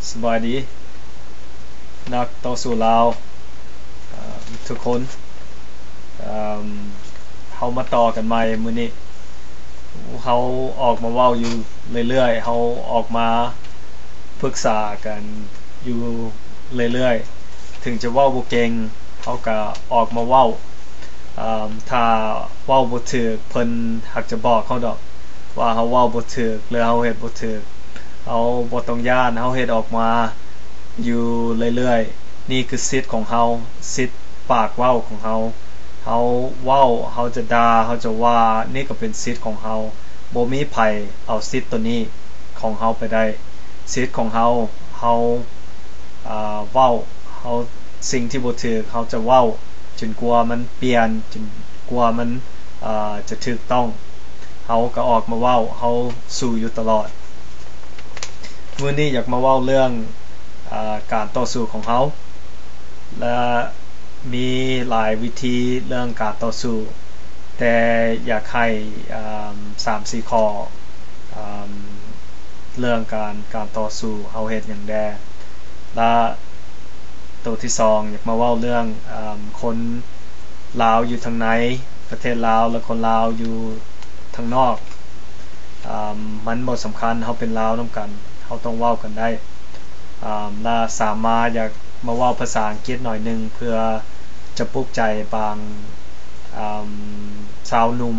ສະບາຍດີ ນັກຕໍ່ສູ້ລາວ ເອີ່ມ ທຸກຄົນ. ເອີ່ມ ເຮົາມາຕໍ່ກັນໃໝ່ມື້ນີ້. ເຮົາອອກມາເວົ້າຢູ່ເລື້ອຍໆ, ເຮົາອອກມາປຶກສາກັນຢູ່ເລື້ອຍໆ. ເຖິງຈະເວົ້າບໍ່ເກັ່ງ, ເຮົາກະອອກມາເວົ້າ. ເອີ່ມ ຖ້າເວົ້າບໍ່ຖືກ, ເພິ່ນຫາກຈະບອກເຮົາດອກ ວ່າເຮົາເວົ້າບໍ່ຖືກ ຫຼື ເຮົາເຮັດບໍ່ຖືກ. ເຮົາບໍ່ຕ້ອງຢ້ານ, ເຮົາເຮັດອອກມາຢູ່ເລື້ອຍໆ. ນີ້ຄືສິດຂອງເຮົາ, ສິດປາກເວົ້າຂອງເຮົາ. ເຮົາເວົ້າ, ເຮົາຈະດ່າ, ເຮົາຈະວ່າ, ນີ້ກໍເປັນສິດຂອງເຮົາ. ບໍ່ມີໃຜເອົາສິດໂຕນີ້ຂອງເຮົາໄປໄດ້. ສິດຂອງເຮົາ, ເຮົາ ເອີ່ ເວົ້າ, ເຮົາ ສິ່ງທີ່ບໍ່ຖືກ ເຮົາຈະເວົ້າຈົນກວ່າມັນປ່ຽນ, ຈົນກວ່າມັນ ເອີ່ ຈະຖືກຕ້ອງ. ເຮົາກໍອອກມາເວົ້າ, ເຮົາສູ້ຢູ່ຕະຫຼອດ. ມື້ນີ້ຢາກມາເວົ້າເລື່ອງ ເອີ່ ການຕໍ່ສູ້ຂອງເຮົາ ແລະ ມີຫຼາຍວິທີເລື່ອງການຕໍ່ສູ້, ແຕ່ຢາກໃຫ້ ເອີ່ມ ສາມສີ່ຂໍ້ ເອີ່ມ ເລື່ອງການ ການຕໍ່ສູ້ເຮົາເຮັດຫຍັງແດ່. ລະໂຕທີສອງ ຢາກມາເວົ້າເລື່ອງ ເອີ່ມ ຄົນລາວຢູ່ທາງໃນປະເທດລາວ ແລະ ຄົນລາວຢູ່ທາງນອກ. ເອີ່ມ ມັນບໍ່ສຳຄັນ, ເຮົາເປັນລາວນຳກັນ, ເຮົາຕ້ອງເວົ້າກັນໄດ້. ເອີ່ມ ລະສາມາດຢາກມາເວົ້າພາສາອັງກິດໜ້ອຍໜຶ່ງ ເພື່ອຈະປຸກໃຈບາງ ເອີ່ມ ຊາວໜຸ່ມ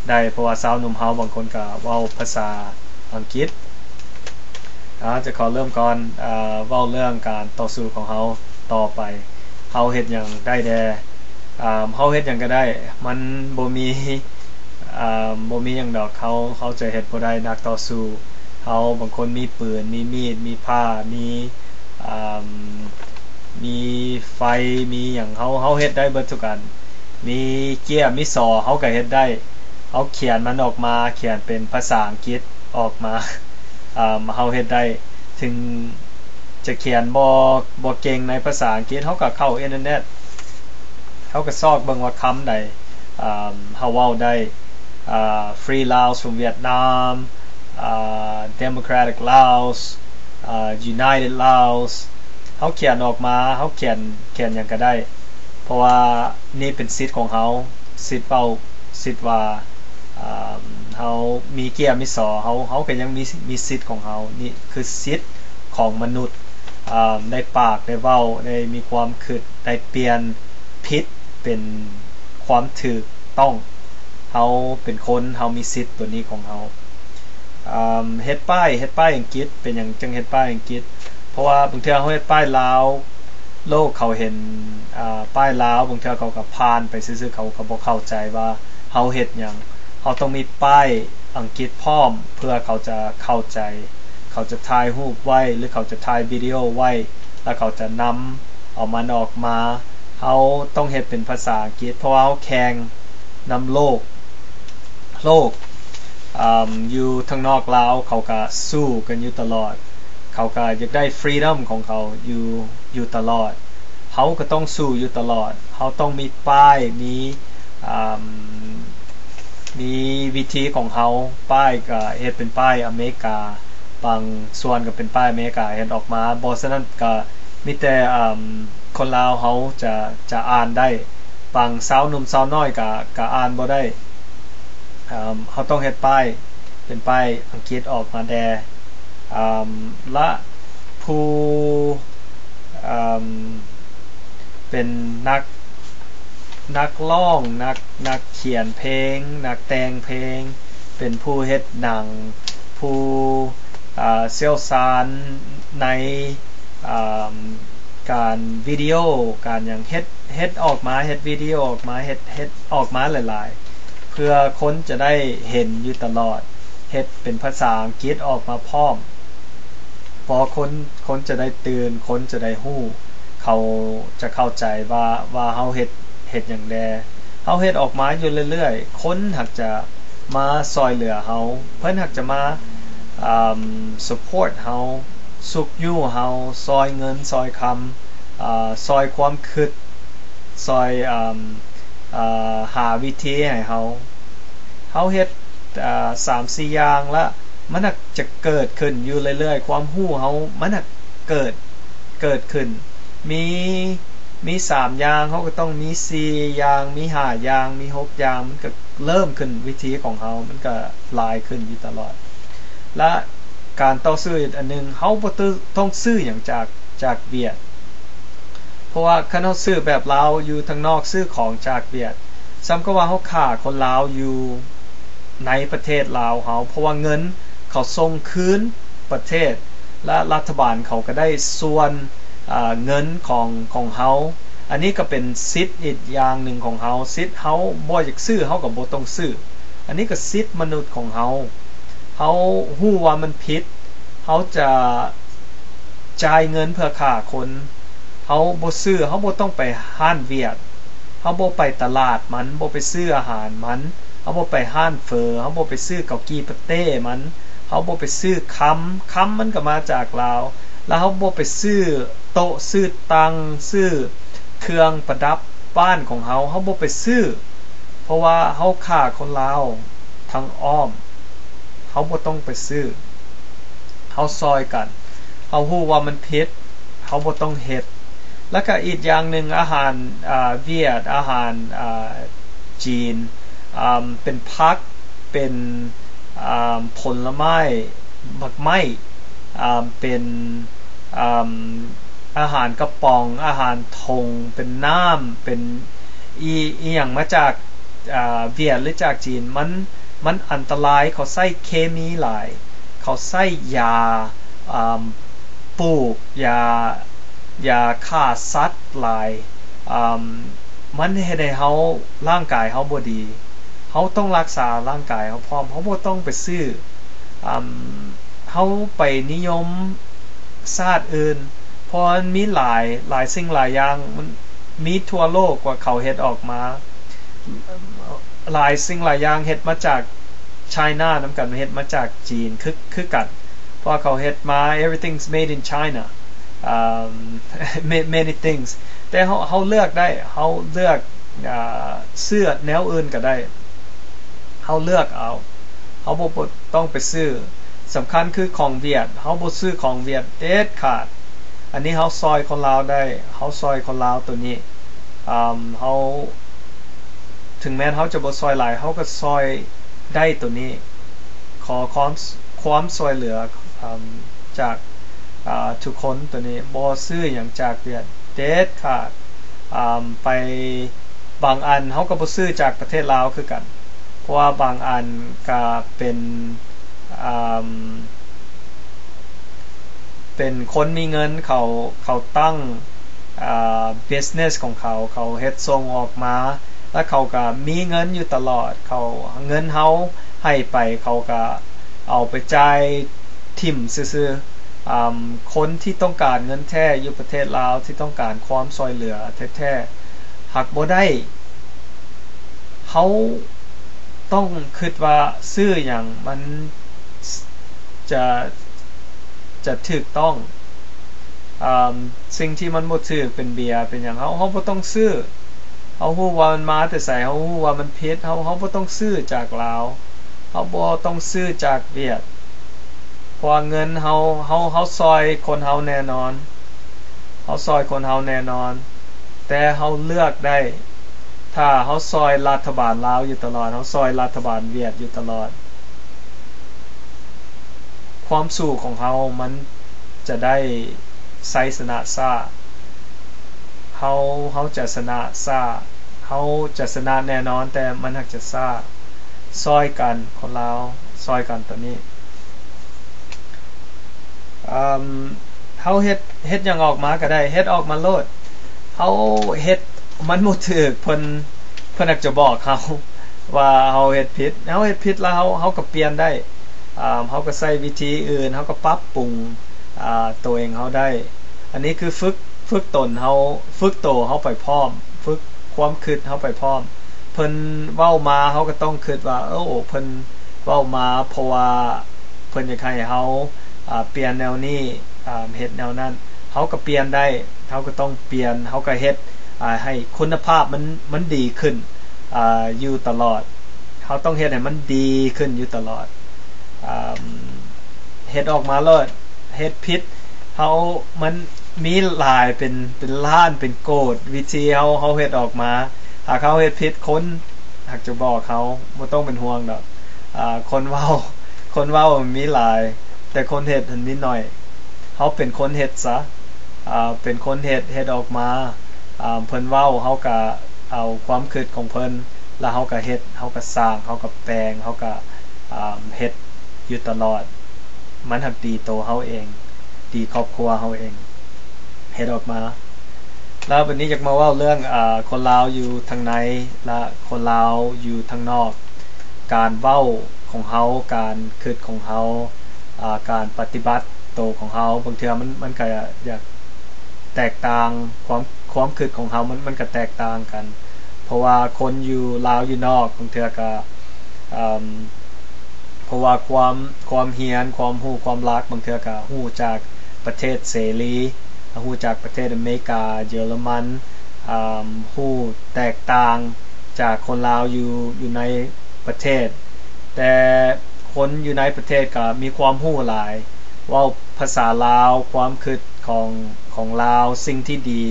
ໄດ້, ເພາະວ່າຊາວໜຸ່ມເຮົາບາງຄົນກໍເວົ້າພາສາອັງກິດ. ອາ ຈະຂໍເລີ່ມກ່ອນ ເອີ່ ເວົ້າເລື່ອງການຕໍ່ສູ້ຂອງເຮົາຕໍ່ໄປ. ເຮົາເຮັດຫຍັງໄດ້ແດ່? ເຮົາເຮັດຫຍັງກໍໄດ້, ມັນບໍ່ມີ ເອີ່ມ ບໍ່ມີຫຍັງດອກ. ເຮົາ ເຮົາຈະເຮັດບໍ່ໄດ້, ນັກຕໍ່ສູ້ເຮົາບາງຄົນມີປືນ, ມີມີດ, ມີພ້າ, ມີ ເອີ່ມ ມີໄຟ, ມີຫຍັງ, ເຮົາ ເຮົາເຮັດໄດ້ເບິດທຸກອັນ. ມີເຈ້ຍ, ມີສໍ, ເຮົາກໍເຮັດໄດ້. ເຮົາຂຽນມັນອອກມາ, ຂຽນເປັນພາສາອັງກິດອອກມາ, ເຮົາເຮັດໄດ້. ເຖິງຈະຂຽນບໍ່ ບໍ່ເກັ່ງໃນພາສາອັງກິດ, ເຮົາກໍເຂົ້າອິນເຕີເນັດ, ເຮົາກໍຊອກເບິ່ງວ່າຄຳໃດ ເຮົາເວົ້າໄດ້. ເອີ່ Free Laos from Vietnam, ເອີ່ Democratic Laos, ເອີ່ United Laos. ເຮົາຂຽນອອກມາ, ເຮົາຂຽນ ຂຽນຫຍັງກໍໄດ້, ເພາະວ່ານີ້ເປັນສິດຂອງເຮົາ, ສິດເວົ້າ, ສິດວ່າ ເອີ່ມ ເຮົາມີເຈ້ຍມີສໍ, ເຮົາ ເຮົາກໍຍັງມີ ມີສິດຂອງເຮົາ. ນີ້ຄືສິດຂອງມະນຸດ, ເອີ່ມ ໄດ້ປາກ, ໄດ້ເວົ້າ, ໄດ້ມີຄວາມຄິດ, ໄດ້ປ່ຽນຜິດເປັນຄວາມຖືກຕ້ອງ. ເຮົາເປັນຄົນ, ເຮົາມີສິດຕົວນີ້ຂອງເຮົາ. ເອີ່ມ ເຮັດປ້າຍ, ເຮັດປ້າຍອັງກິດ. ເປັນຫຍັງຈຶ່ງເຮັດປ້າຍອັງກິດ? ເພາະວ່າບາງເທື່ອເຮົາເຮັດປ້າຍລາວ, ໂລກເຂົາເຫັນ ອາ ປ້າຍລາວ, ບາງເທື່ອເຂົາກໍຜ່ານໄປຊື່ໆ, ເຂົາກໍບໍ່ເຂົ້າໃຈວ່າເຮົາເຮັດຫຍັງ. ເຮົາຕ້ອງມີປ້າຍອັງກິດພ້ອມ ເພື່ອເຂົາຈະເຂົ້າໃຈ, ເຂົາຈະຖ່າຍຮູບໄວ້ ຫຼື ເຂົາຈະຖ່າຍວິດີໂອໄວ້ ແລ້ວເຂົາຈະນຳເອົາມັນອອກມາ. ເຮົາຕ້ອງເຮັດເປັນພາສາອັງກິດ, ເພາະວ່າເຮົາແຂ່ງນຳໂລກ. ໂລກ ເອີ່ມ ຢູ່ທາງນອກລາວ ເຂົາກະສູ້ກັນຢູ່ຕະຫຼອດ, ເຂົາກະຢາກໄດ້ freedom ຂອງເຂົາຢູ່ ຢູ່ຕະຫຼອດ. ເຮົາກະຕ້ອງສູ້ຢູ່ຕະຫຼອດ, ເຮົາຕ້ອງມີປ້າຍ, ມີ ເອີ່ມ ມີວິທີຂອງເຮົາ. ປ້າຍກະເຮັດເປັນປ້າຍອາເມລິກາ, ບາງສ່ວນກະເປັນປ້າຍອາເມລິກາເຮັດອອກມາ, ບໍ່ສະນັ້ນກະມີແຕ່ ເອີ່ມ ຄົນລາວເຮົາຈະ ຈະອ່ານໄດ້, ບາງຊາວໜຸ່ມຊາວນ້ອຍກະ ກະອ່ານບໍ່ໄດ້. ເອີ່ມ ເຮົາຕ້ອງເຮັດປ້າຍ ເປັນປ້າຍອັງກິດອອກມາແດ່. ເອີ່ມ ລະຜູ້ ເປັນນັກ ນັກຮ້ອງ, ນັກ ນັກຂຽນເພງ, ນັກແຕ່ງເພງ, ເປັນຜູ້ເຮັດໜັງ, ຜູ້ ເອີ່ ຊ່ຽວຊານໃນ ເອີ່ມ ການວິດີໂອ, ການຫຍັງ, ເຮັດ ເຮັດອອກມາ, ເຮັດວິດີໂອອອກມາ, ເຮັດ ເຮັດອອກມາຫຼາຍໆ ເພື່ອຄົນຈະໄດ້ເຫັນຢູ່ຕະຫຼອດ, ເຮັດເປັນພາສາອັງກິດອອກມາພ້ອມ. ພໍຄົນ ຄົນຈະໄດ້ຕື່ນ, ຄົນຈະໄດ້ຮູ້, ເຂົາຈະເຂົ້າໃຈວ່າ ວ່າເຮົາເຮັດ ເຮັດຫຍັງແດ່. ເຮົາເຮັດອອກມາຢູ່ເລື້ອຍໆ, ຄົນຫາກຈະມາຊ່ອຍເຫຼືອເຮົາ, ເພິ່ນຫາກຈະມາ ອາ support ເຮົາ, ຊຸກຍູ້ເຮົາ, ຊ່ອຍເງິນ, ຊ່ອຍຄຳ, ອາ ຊ່ອຍຄວາມຄິດ, ຊ່ອຍ ອາ ອາ ຫາວິທີໃຫ້ເຮົາ. ເຮົາເຮັດ ອາ ສາມສີ່ຢ່າງລະ ມັນຫາກຈະເກີດຂຶ້ນຢູ່ເລື້ອຍໆ. ຄວາມຮູ້ເຮົາ ມັນຫາກ ເກີດ ເກີດຂຶ້ນ ມີ ມີສາມຢ່າງ ເຮົາກໍຕ້ອງມີສີ່ຢ່າງ ມີຫ້າຢ່າງ ມີຫົກຢ່າງ ມັນກໍເລີ່ມຂຶ້ນ ວິທີຂອງເຮົາມັນກໍຫຼາຍຂຶ້ນຢູ່ຕະຫຼອດ ແລະ ການຕໍ່ສູ້ອີກອັນໜຶ່ງ ເຮົາບໍ່ຕ້ອງຊື້ຫຍັງຈາກ ຈາກຫວຽດ ເພາະວ່າຄັນເຮົາຊື້ແບບລາວຢູ່ທາງນອກ ຊື້ຂອງຈາກຫວຽດ ສ່ຳກັບວ່າເຮົາຂ້າຄົນລາວຢູ່ໃນປະເທດລາວເຮົາ ເພາະວ່າເງິນເຂົາສົ່ງຄືນປະເທດ ແລະ ລັດຖະບານເຂົາກໍໄດ້ສ່ວນ ອາ ເງິນຂອງ ຂອງເຮົາ. ອັນນີ້ກໍເປັນສິດອີກຢ່າງໜຶ່ງຂອງເຮົາ ສິດເຮົາບໍ່ຢາກຊື້ ເຮົາກໍບໍ່ຕ້ອງຊື້. ອັນນີ້ກໍສິດມະນຸດຂອງເຮົາ. ເຮົາຮູ້ວ່າມັນຜິດ ເຮົາຈະຈ່າຍເງິນເພື່ອຂ້າຄົນ. ເຮົາບໍ່ຊື້ ເຮົາບໍ່ຕ້ອງໄປຮ້ານຫວຽດ ເຮົາບໍ່ໄປຕະຫຼາດມັນ ບໍ່ໄປຊື້ອາຫານມັນ ເຮົາບໍ່ໄປຮ້ານເຝີ ເຮົາບໍ່ໄປຊື້ເກົາກີ່ປາເຕ້ມັນ ເຮົາບໍ່ໄປຊື້ຄຳ ຄຳມັນກໍມາຈາກລາວ ແລະ ເຮົາບໍ່ໄປຊື້ໂຕະ ຊື້ຕັ່ງ ຊື້ເຄື່ອງປະດັບບ້ານຂອງເຮົາ ເຮົາບໍ່ໄປຊື້ ເພາະວ່າເຮົາຂ້າຄົນລາວທາງອ້ອມ ເຮົາບໍ່ຕ້ອງໄປຊື້ ເຮົາຊ່ອຍກັນ ເຮົາຮູ້ວ່າມັນຜິດ ເຮົາບໍ່ຕ້ອງເຮັດ. ແລ້ວກະອີກຢ່າງໜຶ່ງ ອາຫານ ອາ ຫວຽດ ອາຫານ ອາ ຈີນ ອາ ເປັນຜັກ ເປັນ ອາ ຜົນລະໄມ້ ໝາກໄມ້ ອາ ເປັນ ອາ ອາຫານກະປ໋ອງ ອາຫານຖົງ ເປັນນ້ຳ ເປັນອີ ອີ່ຫຍັງມາຈາກ ອາ ຫວຽດ ຫຼື ຈາກຈີນ ມັນ ມັນອັນຕະລາຍ ເຂົາໃຊ້ເຄມີຫຼາຍ ເຂົາໃຊ້ຢາ ອາ ປູກ ຢາ ຢາຂ້າສັດຫຼາຍ ອາ ມັນເຮັດໃຫ້ເຮົາ ຮ່າງກາຍເຮົາບໍ່ດີ ເຮົາຕ້ອງລັກສາຮ່າງກາຍເຮົາພ້ອມ ເຮົາບໍ່ຕ້ອງໄປຊື້ ອາ ເຮົາໄປນິຍົມຊາດອື່ນ ເພາະວ່າມັນມີຫຼາຍ ຫຼາຍສິ່ງຫຼາຍຢ່າງ ມັນມີທົ່ວໂລກວ່າເຂົາເຮັດອອກມາ ຫຼາຍສິ່ງຫຼາຍຢ່າງເຮັດມາຈາກໄຊນານຳກັນ ເຮັດມາຈາກຈີນຄື ຄືກັນ ເພາະວ່າເຂົາເຮັດມາ everything's made in China ອາ many things ແຕ່ເຮົາ ເຮົາເລືອກໄດ້ ເຮົາເລືອກ ອາ ເຊື້ອແນວອື່ນກໍໄດ້ ເຮົາເລືອກເອົາ ເຮົາບໍ່ ບໍ່ຕ້ອງໄປຊື້ ສຳຄັນຄືຂອງຫວຽດ ເຮົາບໍ່ຊື້ຂອງຫວຽດເດັດຂາດ ອັນນີ້ເຮົາຊ່ອຍຄົນລາວໄດ້ ເຮົາຊ່ອຍຄົນລາວໂຕນີ້ ອາ ເຮົາ ເຖິງແມ່ນເຮົາຈະບໍ່ຊ່ອຍຫຼາຍ ເຮົາກໍຊ່ອຍໄດ້ໂຕນີ້ ຂໍຄວາມ ຄວາມຊ່ວຍເຫຼືອ ອາ ຈາກ ອາ ທຸກຄົນໂຕນີ້ ບໍ່ຊື້ຫຍັງຈາກຫວຽດເດັດຂາດ ອາ ໄປ ບາງອັນເຮົາກໍບໍ່ຊື້ຈາກປະເທດລາວຄືກັນ ເພາະວ່າບາງອັນກະເປັນ ອາ ເປັນຄົນມີເງິນ ເຂົາ ເຂົາຕັ້ງ ອາ business ຂອງເຂົາ ເຂົາເຮັດສົ່ງອອກມາ ແລ້ວເຂົາກະມີເງິນຢູ່ຕະຫຼອດ ເຂົາ ເງິນເຮົາໃຫ້ໄປ ເຂົາກະເອົາໄປຈ່າຍຖິ້ມຊື່ໆ ອາ ຄົນທີ່ຕ້ອງການເງິນແທ້ຢູ່ປະເທດລາວ ທີ່ຕ້ອງການຄວາມຊ່ວຍເຫຼືອແທ້ໆ ຫາກບໍ່ໄດ້ ເຮົາຕ້ອງຄິດວ່າຊື້ຫຍັງມັນຈະ ຈະຖືກຕ້ອງ ອາ ສິ່ງທີ່ມັນບໍ່ຖືກ ເປັນເບຍ ເປັນຫຍັງ ເຮົາ ເຮົາບໍ່ຕ້ອງຊື້ ເຮົາຮູ້ວ່າມັນມາແຕ່ໃສ ເຮົາຮູ້ວ່າມັນຜິດ ເຮົາ ເຮົາບໍ່ຕ້ອງຊື້ຈາກລາວ ເຮົາບໍ່ຕ້ອງຊື້ຈາກຫວຽດ ເພາະວ່າເງິນເຮົາ ເຮົາ ເຮົາຊ່ອຍຄົນເຮົາແນ່ນອນ ເຮົາຊ່ອຍຄົນເຮົາແນ່ນອນ ແຕ່ເຮົາເລືອກໄດ້ ຖ້າເຮົາຊ່ອຍລັດຖະບານລາວຢູ່ຕະຫຼອດ ເຮົາຊ່ອຍລັດຖະບານຫວຽດຢູ່ຕະຫຼອດ ຄວາມສູ້ຂອງເຮົາມັນຈະໄດ້ໄຊຊະນະຊ້າ ເຮົາ ເຮົາຈະຊະນະຊ້າ ເຮົາຈະຊະນະແນ່ນອນ ແຕ່ມັນຫາກຈະຊ້າ ຊ່ອຍກັນຄົນລາວ ຊ່ອຍກັນໂຕນີ້ ເຮົາເຮັດ ເຮັດຫຍັງອອກມາກໍໄດ້ ເຮັດອອກມາໂລດ ເຮົາເຮັດມັນບໍ່ຖືກ ເພິ່ນ ເພິ່ນອາດຈະບອກເຮົາວ່າເຮົາເຮັດຜິດ ເຮົາເຮັດຜິດແລ້ວເຮົາ ເຮົາກໍປ່ຽນໄດ້ ເຮົາກໍໃຊ້ວິທີອື່ນ ເຮົາກໍປັບປຸງ ອາ ໂຕເອງເຮົາໄດ້ ອັນນີ້ຄືຝຶກ ຝຶກຕົນເຮົາ ຝຶກໂຕເຮົາໄປພ້ອມ ຝຶກຄວາມຄິດເຮົາໄປພ້ອມ ເພິ່ນເວົ້າມາ ເຮົາກໍຕ້ອງຄິດວ່າ ໂອ້ ເພິ່ນເວົ້າມາ ເພາະວ່າເພິ່ນຢາກໃຫ້ເຮົາ ອາ ປ່ຽນແນວນີ້ ອາ ເຮັດແນວນັ້ນ ເຮົາກໍປ່ຽນໄດ້ ເຮົາກໍຕ້ອງປ່ຽນ ເຮົາກໍເຮັດ ອາ ໃຫ້ຄຸນນະພາບມັນ ມັນດີຂຶ້ນ ອາ ຢູ່ຕະຫຼອດ ເຮົາຕ້ອງເຮັດໃຫ້ມັນດີຂຶ້ນຢູ່ຕະຫຼອດ ອາ ເຮັດອອກມາໂລດ ເຮັດຜິດ ເຮົາ ມັນມີຫຼາຍເປັນ ເປັນລ້ານເປັນໂກດວິທີເຮົາ ເຮົາເຮັດອອກມາ. ຫາກເຮົາເຮັດຜິດ ຄົນຫາກຈະບອກເຮົາ ບໍ່ຕ້ອງເປັນຫ່ວງດອກ. ອາ ຄົນເວົ້າ ຄົນເວົ້າມີຫຼາຍ ແຕ່ຄົນເຮັດຫັ້ນມີໜ້ອຍ. ເຮົາເປັນຄົນເຮັດຊະ ອາ ເປັນຄົນເຮັດ ເຮັດອອກມາ. ອາ ເພິ່ນເວົ້າ ເຮົາກະເອົາຄວາມຄິດຂອງເພິ່ນ ລະເຮົາກະເຮັດ ເຮົາກະສ້າງ ເຮົາກະແປງ ເຮົາກະ ອາ ເຮັດຢູ່ຕະຫຼອດ. ມັນຫາກດີໂຕເຮົາເອງ ດີຄອບຄົວເຮົາເອງ ເຮັດອອກມາ. ລະບາດນີ້ຢາກມາເວົ້າເລື່ອງ ອາ ຄົນລາວຢູ່ທາງໃນ ລະຄົນລາວຢູ່ທາງນອກ. ການເວົ້າຂອງເຮົາ ການຄິດຂອງເຮົາ ອາ ການປະຕິບັດໂຕຂອງເຮົາ ບາງເທື່ອມັນ ມັນກະຢາກແຕກຕ່າງ ຄວາມ ຄວາມຄິດຂອງເຮົາ ມັນ ມັນກະແຕກຕ່າງກັນ. ເພາະວ່າຄົນຢູ່ລາວຢູ່ນອກ ບາງເທື່ອກະ ເອີ່ມ ເພາະວ່າຄວາມ ຄວາມຮຽນ ຄວາມຮູ້ ຄວາມຫຼັກ ບາງເທື່ອກະຮູ້ຈາກປະເທດເສລີ ຮູ້ຈາກປະເທດອາເມລິກາ ເຢຍລະມັນ ອາ ຮູ້ແຕກຕ່າງຈາກຄົນລາວຢູ່ ຢູ່ໃນປະເທດ. ແຕ່ຄົນຢູ່ໃນປະເທດກະມີຄວາມຮູ້ຫຼາຍ ເວົ້າພາສາລາວ ຄວາມຄິດຂອງ ຂອງລາວ ສິ່ງທີ່ດີ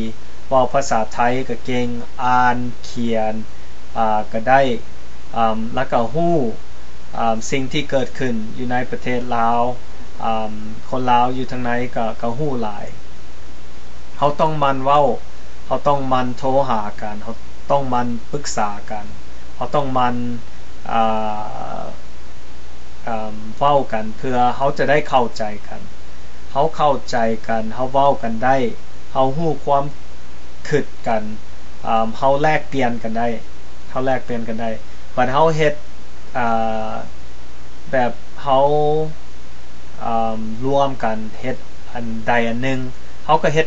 ເວົ້າພາສາໄທກະເກັ່ງ ອ່ານຂຽນ ອາ ກະໄດ້ ອາ ລະກະຮູ້ ອາ ສິ່ງທີ່ເກີດຂຶ້ນຢູ່ໃນປະເທດລາວ ອາ ຄົນລາວຢູ່ທາງໃນກະ ກະຮູ້ຫຼາຍ. ເຮົາຕ້ອງໝັ່ນເວົ້າ ເຮົາຕ້ອງໝັ່ນໂທຫາກັນ ເຮົາຕ້ອງໝັ່ນປຶກສາກັນ ເຮົາຕ້ອງໝັ່ນ ອາ ເວົ້າກັນ ເພື່ອເຮົາຈະໄດ້ເຂົ້າໃຈກັນ. ເຮົາເຂົ້າໃຈກັນ ເຮົາເວົ້າກັນໄດ້ ເຮົາຮູ້ຄວາມຄິດກັນ ເຮົາແລກປ່ຽນກັນໄດ້ ເຮົາແລກປ່ຽນກັນໄດ້. ບັດເຮົາເຮັດ ອາ ແບບເຮົາ ອາ ລວມກັນເຮັດອັນໃດອັນໜຶ່ງ ເຮົາກະເຮັດ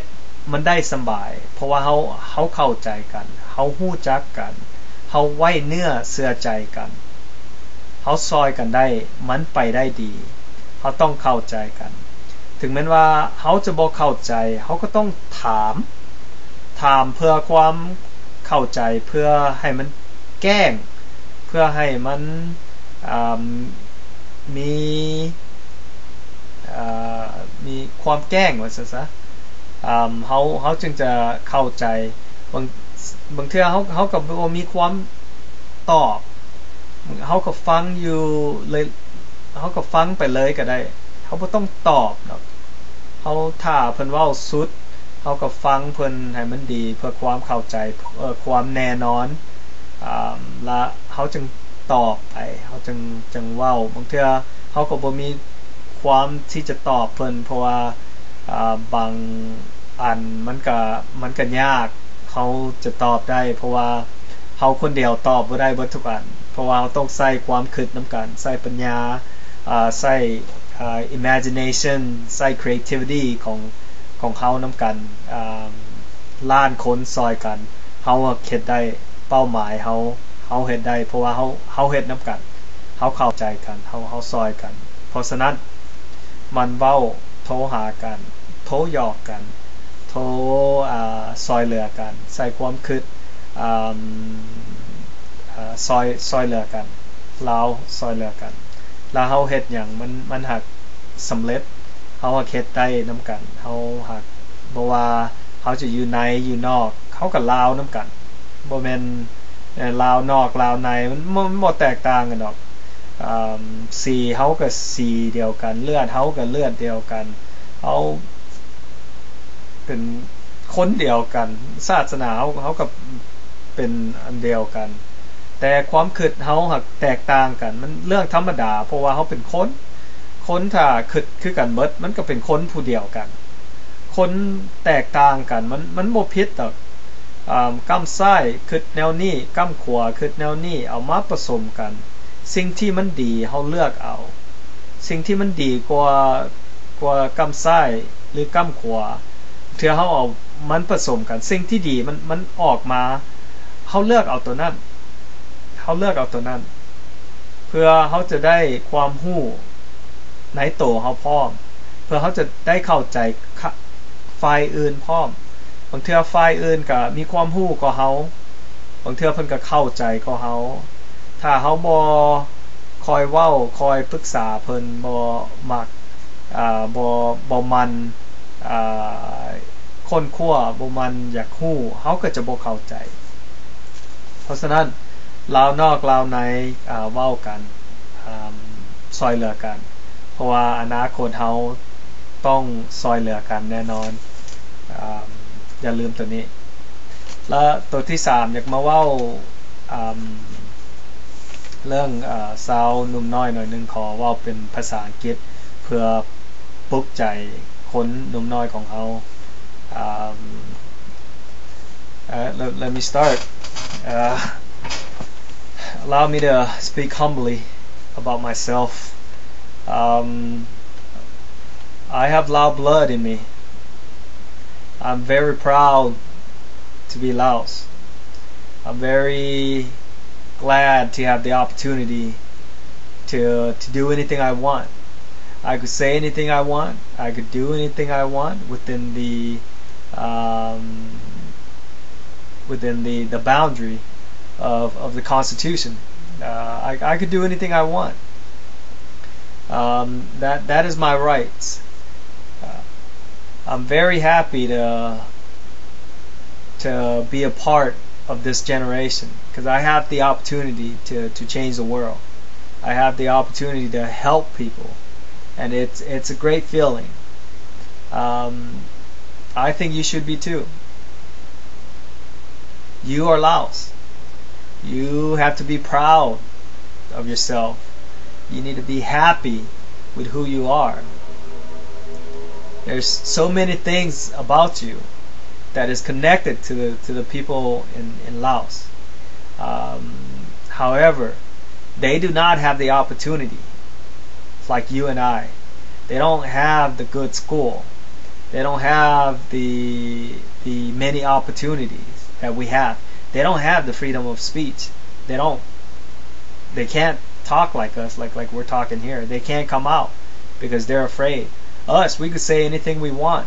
ມັນໄດ້ສະບາຍ ເພາະວ່າເຮົາ ເຮົາເຂົ້າໃຈກັນ ເຮົາຮູ້ຈັກກັນ ເຮົາໄວ້ເນື້ອເຊື່ອໃຈກັນ ເຮົາຊ່ອຍກັນໄດ້ ມັນໄປໄດ້ດີ. ເຮົາຕ້ອງເຂົ້າໃຈກັນ ເຖິງແມ່ນວ່າເຮົາຈະບໍ່ເຂົ້າໃຈ ເຮົາກະຕ້ອງຖາມ ຖາມເພື່ອຄວາມເຂົ້າໃຈ ເພື່ອໃຫ້ມັນແຈ້ງ ເພື່ອໃຫ້ມັນ ອາ ມີ ອາ ມີຄວາມແຈ້ງວ່າຊັ້ນຊະ ອາ ເຮົາ ເຮົາຈຶ່ງຈະເຂົ້າໃຈ. ບາງ ບາງເທື່ອເຮົາ ເຮົາກະບໍ່ມີຄວາມຕອບ ເຮົາກະຟັງຢູ່ເລີຍ ເຮົາກະຟັງໄປເລີຍກະໄດ້ ເຮົາບໍ່ຕ້ອງຕອບດອກ. ເຮົາຖ້າເພິ່ນເວົ້າສຸດ ເຮົາກະຟັງເພິ່ນໃຫ້ມັນດີ ເພື່ອຄວາມເຂົ້າໃຈ ເອີ ຄວາມແນ່ນອນ ອາ ລະເຮົາຈຶ່ງຕອບໄປ ເຮົາຈຶ່ງ ຈຶ່ງເວົ້າ. ບາງເທື່ອເຮົາກະບໍ່ມີຄວາມທີ່ຈະຕອບເພິ່ນ ເພາະວ່າ ອາ ບາງອັນມັນກະ ມັນກະຍາກ ເຮົາຈະຕອບໄດ້ ເພາະວ່າເຮົາຄົນດຽວຕອບບໍ່ໄດ້ເບິດທຸກອັນ ເພາະວ່າເຮົາຕ້ອງໃຊ້ຄວາມຄິດນຳກັນ ໃຊ້ປັນຍາ ອາ ໃຊ້ ອາ imagination ໃຊ້ creativity ຂອງ ຂອງເຮົານຳກັນ ອາ ລ້ານຄົນຊ່ອຍກັນ ເຮົາເຮັດໄດ້ ເປົ້າໝາຍເຮົາ ເຮົາເຮັດໄດ້ ເພາະວ່າເຮົາ ເຮົາເຮັດນຳກັນ ເຮົາເຂົ້າໃຈກັນ ເຮົາ ເຮົາຊ່ອຍກັນ. ເພາະສະນັ້ນ ໝັ່ນເວົ້າ ໂທຫາກັນ ໂທຫຍອກກັນ ໂທ ອາ ຊ່ອຍເຫຼືອກັນ ໃຊ້ຄວາມຄິດ ອາ ອາ ຊ່ອຍ ຊ່ອຍເຫຼືອກັນ ລາວຊ່ອຍເຫຼືອກັນ ລະເຮົາເຮັດຫຍັງມັນ ມັນຫາກສຳເລັດ ເຮົາຫາກເຮັດໄດ້ນຳກັນ ເຮົາຫາກ ບໍ່ວ່າເຮົາຈະຢູ່ໃນຢູ່ນອກ ເຮົາກະລາວນຳກັນ ບໍ່ແມ່ນ ເອີ ລາວນອກລາວໃນ ມັນ ມັນບໍ່ແຕກຕ່າງກັນດອກ. ອາ ສີເຮົາກະສີດຽວກັນ ເລືອດເຮົາກະເລືອດດຽວກັນ ເຮົາເປັນຄົນດຽວກັນ ສາສະໜາເຮົາ ເຮົາກະເປັນອັນດຽວກັນ ແຕ່ຄວາມຄິດເຮົາຫາກແຕກຕ່າງກັນ ມັນເລື່ອງທຳມະດາ ເພາະວ່າເຮົາເປັນຄົນ ຄົນຖ້າຄິດຄືກັນເບິດ ມັນກະເປັນຄົນຜູ້ດຽວກັນ. ຄົນແຕກຕ່າງກັນ ມັນ ມັນບໍ່ຜິດດອກ ອາ ກ້ຳຊ້າຍຄິດແນວນີ້ ກ້ຳຂວາຄິດແນວນີ້ ເອົາມາປະສົມກັນ ສິ່ງທີ່ມັນດີເຮົາເລືອກເອົາ ສິ່ງທີ່ມັນດີກວ່າ ກວ່າກ້ຳຊ້າຍ ຫຼື ກ້ຳຂວາ ເທື່ອເຮົາເອົາມັນປະສົມກັນ ສິ່ງທີ່ດີມັນ ມັນອອກມາ ເຮົາເລືອກເອົາໂຕນັ້ນ ເຮົາເລືອກເອົາໂຕນັ້ນ ເພື່ອເຮົາຈະໄດ້ຄວາມຮູ້ໃນໂຕເຮົາພ້ອມ ເພື່ອເຮົາຈະໄດ້ເຂົ້າໃຈ ຂະ ຝ່າຍອື່ນພ້ອມ. ບາງເທື່ອຝ່າຍອື່ນກະມີຄວາມຮູ້ກວ່າເຮົາ ບາງເທື່ອເພິ່ນກະເຂົ້າໃຈກວ່າເຮົາ ຖ້າເຮົາບໍ່ຄອຍເວົ້າ ຄອຍປຶກສາເພິ່ນ ບໍ່ມັກ ອາ ບໍ່ ບໍ່ໝັ່ນ ອ່າ ຄົ້ນຄວ້າ ບໍ່ໝັ່ນຢາກຮູ້ ເຮົາກໍຈະບໍ່ເຂົ້າໃຈ. ເພາະສະນັ້ນ ລາວນອກລາວໃນ ອ່າ ເວົ້າກັນ ອ່າ ຊ່ອຍເຫຼືອກັນ ເພາະວ່າອະນາຄົດເຮົາຕ້ອງຊ່ອຍເຫຼືອກັນແນ່ນອນ. ອ່າ ຢ່າລືມໂຕນີ້. ແລະ ໂຕທີສາມ ຢາກມາເວົ້າ ອ່າ ເລື່ອງ ເອີ ຊາວໜຸ່ມນ້ອຍໜ້ອຍໜຶ່ງ ຂໍເວົ້າເປັນພາສາອັງກິດ ເພື່ອປຸກໃຈຄົນໜຸ່ມນ້ອຍຂອງເຮົາ. ເອີ ເອີ let, let me start. ເອີ allow me to speak humbly about myself. Um, I have Lao blood in me. I'm very proud to be Laos. I'm very glad to have the opportunity to, to do anything I want. I could say anything I want. I could do anything I want within the, um, within the, the boundary of, of the Constitution. Uh, I, I could do anything I want. Um, that, that is my rights. Uh, I'm very happy to, to be a part of this generation, 'cause I have the opportunity to, to change the world. I have the opportunity to help people, and it's, it's a great feeling. Um, I think you should be too. You are Laos. You have to be proud of yourself. You need to be happy with who you are. There's so many things about you that is connected to the, to the people in, in Laos. Um, however, they do not have the opportunity like you and I. They don't have the good school. They don't have the, the many opportunities that we have. They don't have the freedom of speech. They don't, they can't talk like us, like, like we're talking here. They can't come out because they're afraid. Us, we could say anything we want.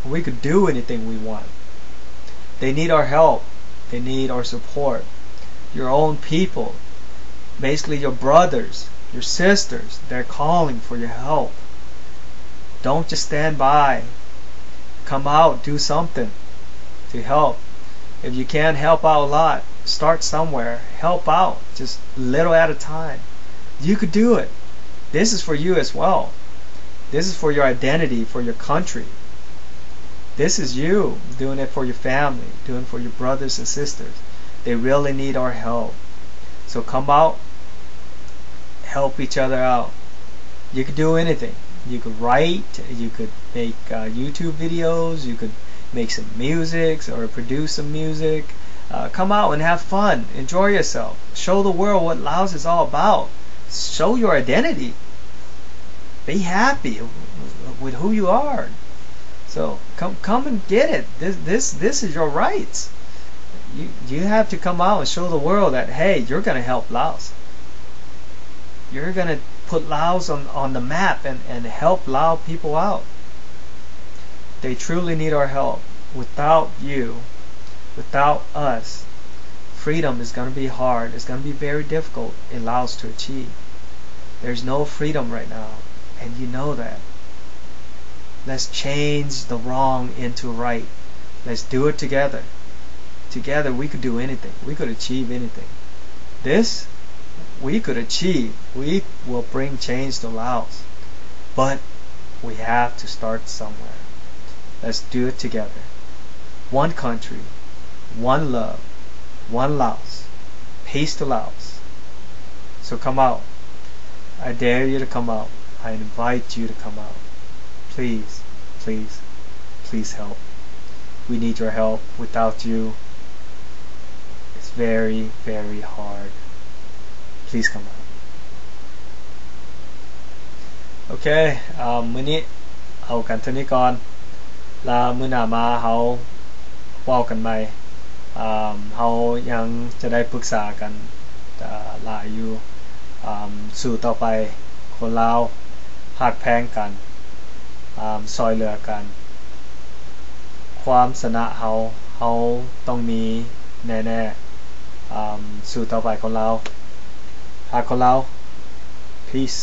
We could do anything we want. They need our help. They need our support. Your own people, basically your brothers, your sisters, they're calling for your help. Don't just stand by. Come out, do something to help. If you can't help out a lot, start somewhere. Help out, just little at a time. You could do it. This is for you as well. This is for your identity, for your country. This is you doing it for your family, doing it for your brothers and sisters. They really need our help. So come out, help each other out. You could do anything. You could write, you could make, uh, YouTube videos, you could make some music or produce some music. Uh, come out and have fun. Enjoy yourself. Show the world what Laos is all about. Show your identity. Be happy with who you are. So come, come and get it. This, this, this is your rights. You, you have to come out and show the world that, hey, you're gonna help Laos. You're gonna put Laos on, on the map and, and help Lao people out. They truly need our help. Without you, without us, freedom is gonna be hard. It's gonna be very difficult in Laos to achieve. There's no freedom right now, and you know that. Let's change the wrong into right. Let's do it together. Together, we could do anything. We could achieve anything. This, we could achieve. We will bring change to Laos. But we have to start somewhere. Let's do it together. One country, one love, one Laos. Peace to Laos. So come out. I dare you to come out. I invite you to come out. Please, please, please help. We need your help. Without you, it's very, very hard. Please come out. ໂອເຄ ມື້ນີ້ເອົາກັນເທົ່ານີ້ກ່ອນ ລະມື້ໜ້າມາເຮົາເວົ້າກັນໃໝ່. ເຮົາຍັງຈະໄດ້ປຶກສາກັນຫຼາຍຢູ່. ສູ້ຕໍ່ໄປ ຄົນລາວ ຮັກແພງກັນ ຊ່ອຍເຫຼືອກັນ. ຄວາມຊະນະເຮົາ ເຮົາຕ້ອງມີແນ່ໆ. ສູ້ຕໍ່ໄປຄົນລາວ ຮັກຄົນລາວ. Peace.